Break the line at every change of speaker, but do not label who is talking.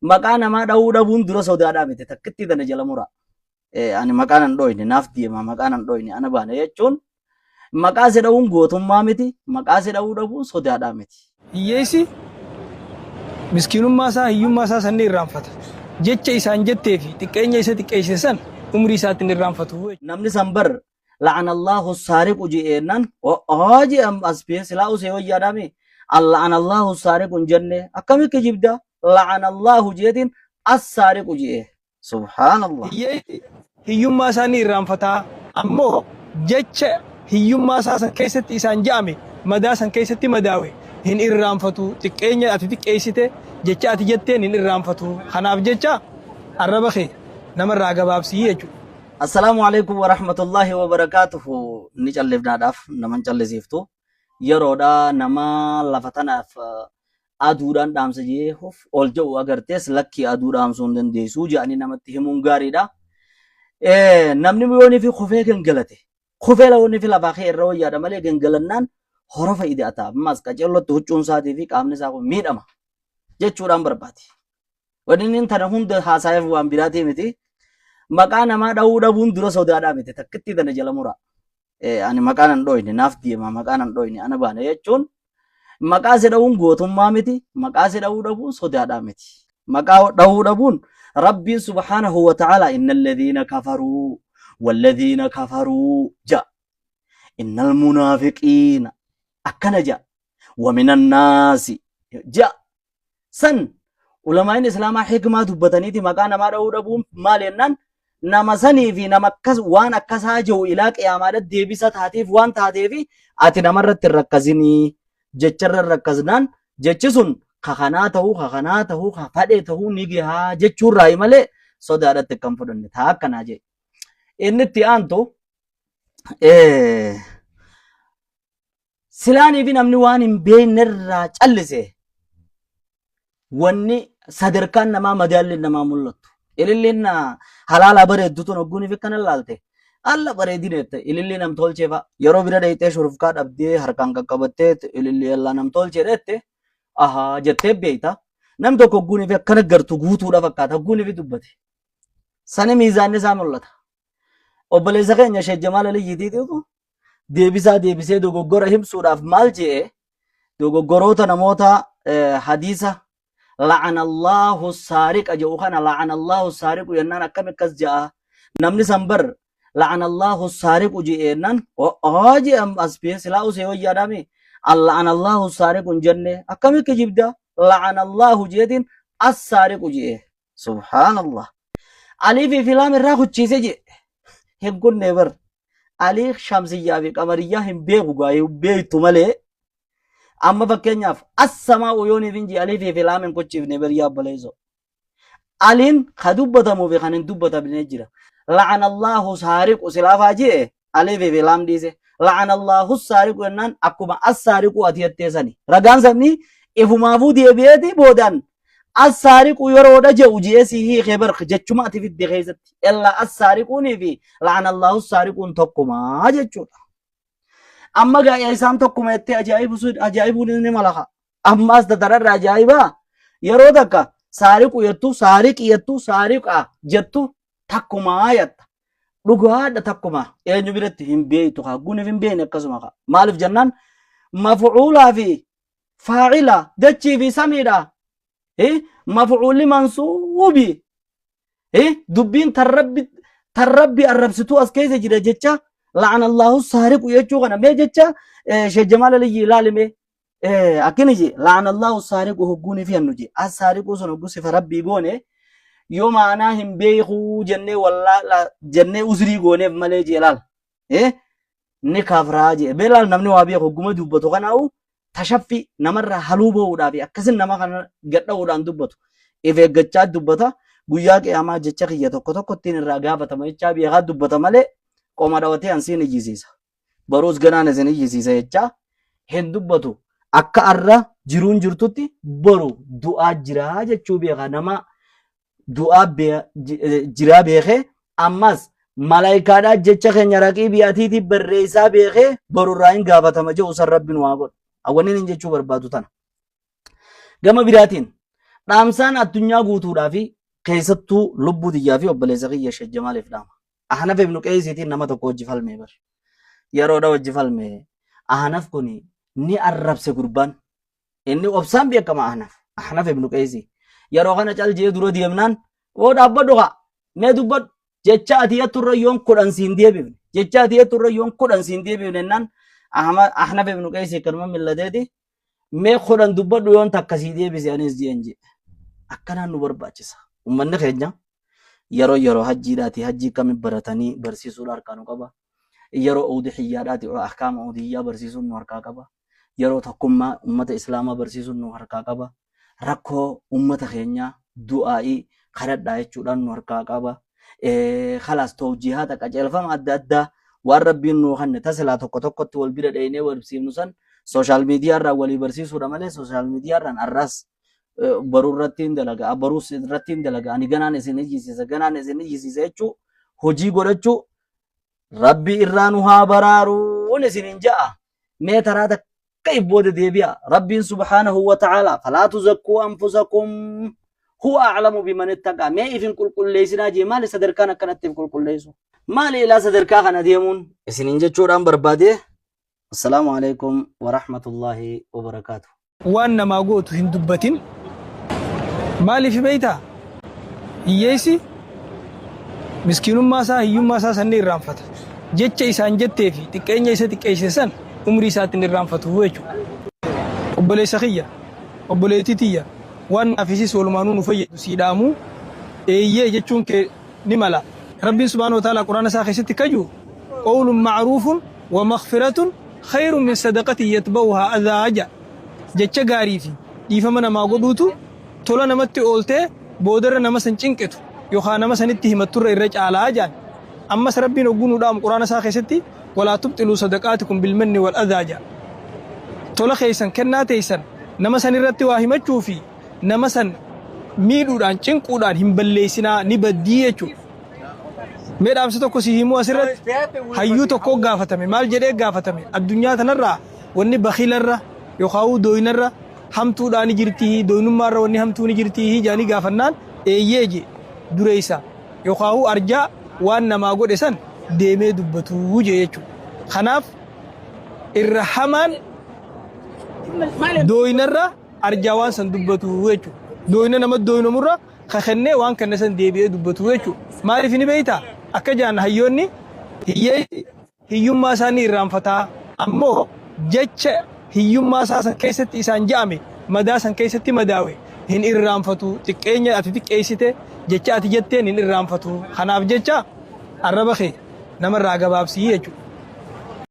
Maqaa namaa dhahuu dhabuun dura sodaadhaa miti. Takkittii tana jala muraa. Ani maqaa nan dhooyne naaf deema maqaa nan dhooyne ana baane jechuun maqaa si dha'uun gootummaa miti. Maqaa si dha'uu dhabuun sodaadhaa miti.
Hiyyeessi miskiinummaa isaa hiyyummaa isaa san ni irraanfata. Jecha isaan jettee fi xiqqeenya isa xiqqeessite san umrii isaatti hin irraanfatu.
Namni san bar la'anallahu saariqu je'eennan o'oo je'am as bee silaa usee wayyaadhaami la'anallahu saariqu hin jenne akkami kijibda la'anallahu jeetiin as saariqu je'e subhaanallah.
Hiyyeessi hiyyummaa isaa ni irraanfata. Ammoo jecha hiyyummaa isaa san keessatti isaan je'ame madaa san keessatti madaawe hin irraanfatu. Xiqqeenya ati xiqqeessite jecha ati jetteen hin irraanfatu. Kanaaf jecha arraba kee namarraa gabaabsii jechuudha.
Assalaamu alaikum warahmatullahi wabarakaatuhu. Ni callifnaadhaaf nama hin callisiiftu. Yeroodha nama lafa tanaaf aduudhaan dhaamsa jee of ol jedhu agartees lakkii aduu dhaamsuu hin dandeessuu jedhanii namatti himuun gaariidha. Namni yoonii fi kufee gangalate kufee yoonii fi lafaa kee irra wayyaadha malee gangalannaan horofa ida'ata. Ammas qaceellotti huccuun isaatii fi qaamni isaa kun miidhama jechuudhaan barbaade. Wanni inni tana hunda haasayeef waan biraatii miti. Maqaa namaa dhahuu dhabuun dura sodaadhaa miti. Takkittii tana jala muraa. Ani maqaa nan dhooyne naaf deema maqaa nan dhooyne ana baane jechuun maqaa si dha'uun gootummaa miti. Maqaa si dha'uu dhabuun sodaadhaa miti. Maqaa dhahuu dhabuun Rabbiin subhaanahu wa ta'ala inna alladhiina kafaruu walladhiina kafaruu ja'a. Innal munaafiqiina akkana ja'a. Wa minan naasi ja'a. San ulamaa'in islaamaa hikmaa dubbataniiti maqaa namaa dha'uu dhabuun maal jennaan nama sanii fi nama akkas waan akkasaa jiru ilaa qiyaamaadha deebisa taateef waan taateefi ati namarratti hin rakkasinii jecharra hin rakkasnaan jechi sun kakanaa ta'uu kakanaa ta'uu kafadhe ta'uu ni gahaa jechuurraayi malee sodaadhatti kan fudhanne taa akkanaa jee. Inni itti aantu Silaanii fi namni waan hin beekne irraa callise wanni sadarkaan namaa madaalliin namaa mul'attu. Ililliin halaalaa bareeddu tun hogguun fi kana laalte. Alla bareedina jette ilillii nam tolchee fa'a. Yeroo bira dheeyxee shurufkaa dhabdee harkaan qaqqabattee ilillii allaa nam tolchee jette ahaa jettee beekta. Nam tokko hogguun fi akkana gartu guutuudha fakkaata hogguun fi dubbate. Sani miizaanni isaa mul'ata. Obboleessa keenya Sheek Jamaal Aliyyiitiitu deebisaa deebisee dogoggora himsuudhaaf maal je'e dogoggoroota namoota hadiisa la'anallahu saariqa jedhu kana la'anallahu saariqu jennaan akkam akkas je'a namni san bar la'anallahu saariqu je'e jennaan o'oo je'e as bee silaa usee wayyaadhaami la'anallahu saariqu hin jenne akkami kijibda la'anallahu jeetiin as saariqu je'e subhaanallah alii fi filaam irraa kuchiise je'e hin kunne bar Alii shamsiyyaa fi qamariyyaa hin beeku gaa hin beektu malee amma fakkeenyaaf assamaa uyooniif hin jee alii fi filaam hin kuchiifne bar yaa obboleessoo. Aliin ka dubbatamuu fi kan hin dubbatamne jira. La'anallahu saariqu silaafaa jee alii fi filaam dhiise. La'anallahu saariqu jennaan akkuma as saariqu ati jettee sani. Ragaan sabni ifumaafuu deebi'eeti boodaan As-saariqu yeroodha je'u je'ee si hiikee bar jechuma ati fidde keessatti. Ella as-saariquunii fi la'anallahu saariquun tokkuma jechuudha. Amma gaa isaan tokkuma jettee ajaa'ibuun ni malaka. Ammaas tatararra ajaa'ibaa yeroo takka saariqu jettu saariqi jettu saariqa jettu takkumaa jetta. Dhugaadha takkuma eenyu biratti hin beektu kaa guniif hin beekne akkasuma kaa. Maaliif jennaan mafuulaa fi faa'ila dachii fi samiidha. Maf'uulli mansuubi. Dubbiin tan rabbi arrabsituu as keessa jira jecha la'ana Allahu saariqu jechuu kana mee jecha Sheekh Jamaal Aliyyi ilaali mee akkini je la'ana Allahu saariqu hogguun fi hannu je as saariquu sun hogguu sifa rabbii goone yoo maanaa hin beekuu jennee wallaa jennee uzrii gooneef malee je laal. Ni kafraa jee mee laal namni waa beeku hogguma dubbatu kanaa'u tashaffi namarraa haluu ba'uudhaa fi akkasin nama kana gadha'uudhaan dubbatu if eeggachaa dubbata guyyaa qiyaamaa jecha kiyya tokko tokko ittiin irraa gaafatama jechaa beekaa dubbata malee qoma dhawatee ansiin iyyisiisa baruus ganaan isin iyyisiisa jechaa hin dubbatu akka arra jiruun jirtutti boru du'aa jiraa jechuu beeka nama du'aa jiraa beekee ammas malaayikaadhaa jecha keenya raqiibii atiitii barreessaa beekee borurraa hin gaafatama jedhu san rabbi nu haa godhu. Awwanni inni jechuu barbaadu tana. Gama biraatiin Dhaamsaan addunyaa guutuudhaa fi keessattuu lubbuu tiyyaa fi obboleessa kiyya Sheekh Jamaaliif dhaama. Ahnaf ibnu Qeeysiitiin nama tokko wajji falmee bar. Yeroodha wajji falme Ahnaf kun ni arrabse gurbaan. Inni obsaan beekama Ahnaf. Ahnaf ibnu Qeeysi. Yeroo kana cal jee dura deemnaan oo dhaabbadhu kaa mee dubbadhu jecha ati jettu irra yoon 10 siin deebifne jecha ati jettu irra yoon 10 siin deebifne jennaan Ahnaf ibnu Qeeysi kanuma millateeti mee 10 dubbadhu yoon takka sii deebise anis jeen jee. Akkanaan nu barbaachisa. Uummanni keenya yeroo yeroo hajjiidhaati hajjii kami baratanii barsiisuudha harkaa nu qaba. Yeroo udhiyyaadhaati ahkaama udhiyyaa barsiisuun nu harkaa qaba. Yeroo tokkummaa ummata islaamaa barsiisuun nu harkaa qaba. Rakkoo ummata keenyaa du'aa'ii kadhadhaa jechuudhaan nu harkaa qaba. Khalaas tawjiihaata qajeelfama adda addaa waan rabbiin nuu kenne tasilaa tokko tokkotti wal bira dheeynee barsiifnu san sooshaal miidiyaa irraa walii barsiisuudha malee sooshaal miidiyaa irraan arraas baruu irratti hin dalaga baruus irratti hin dalaga ani ganaan isin ijjisiisa ganaan isin ijjisiisa jechuu hojii godhachuu rabbi irraa nu haa baraaruun isinin ja'a mee taraa takka if booda deebi'a rabbiin subhaanahu wa ta'ala falaa tuzakkuu anfusakum huwa a'lamu biman ittaqa mee if hin qulqulleessinaa jee maali sadarkaan akkanatti if qulqulleessu maali ilaa sadarkaa kana deemuun isinin jechuudhaan barbaade assalaamu alaikum wa rahmatullaahi wa barakaatu.
Waan namaa gootu hin dubbatin. Maaliif beektaa? Hiyyeessi miskiinummaa isaa hiyyummaa isaa san ni irraanfata. Jecha isaan jettee fi xiqqeenya isa xiqqeessite san umrii isaatti hin irraanfatu jechuudha. Obboleessa kiyya, obboleettii tiyya waan naaf isis walumaanuu nu fayyadu sii dhaamuu eeyyee jechuun kee ni mala. Rabbiin subhaanahu wa ta'aalaa Qur'aana isaa keessatti akka jiru qawlun ma'ruufun wa maghfiratun khayrun min sadaqatin yatba'uhaa adhaa ja'a. Jecha gaarii fi dhiifama namaa godhuutu tola namatti ooltee boodarra nama san cinqitu yookaa nama sanitti himatturra irra caalaa ja'an. Ammas Rabbiin hogguu nu dhaamu Qur'aana isaa keessatti walaa tubxiluu sadaqaatikum bilmanni wal adhaa ja'a. Tola keessan kennaa teessan nama sanirratti waa himachuu fi nama san miidhuudhaan cinquudhaan hin balleessinaa ni baddii jechuudha. Mee dhaamsa tokko si himuu asirratti hayyuu tokkoo gaafatame maal jedhee gaafatame addunyaa tanarraa wanni bakiilarra yookaan dooynarra hamtuudhaa ni jirtii dooynummaarra wanni hamtuu ni jirtii jedhanii gaafannaan eeyyee je dureessa yookaan arjaa waan namaa godhe san deemee dubbatuu je jechuudha. Kanaaf irra hamaan dooynarra arjaa waan san dubbatu jechuudha. Dooyna nama dooynomurra ka kennee waan kenne san deebi'ee dubbatu jechuudha. Maaliif ni beektaa? Akka jaan hayyoonni hiyyeessi hiyyummaa isaa ni irraanfataa ammoo jecha hiyyummaa isaa san keessatti isaan ja'ame madaa san keessatti madaawe hin irraanfatu xiqqeenya ati xiqqeessite jecha ati jetteen hin irraanfatu. Kanaaf jecha arraba kee namarraa gabaabsii jechuudha.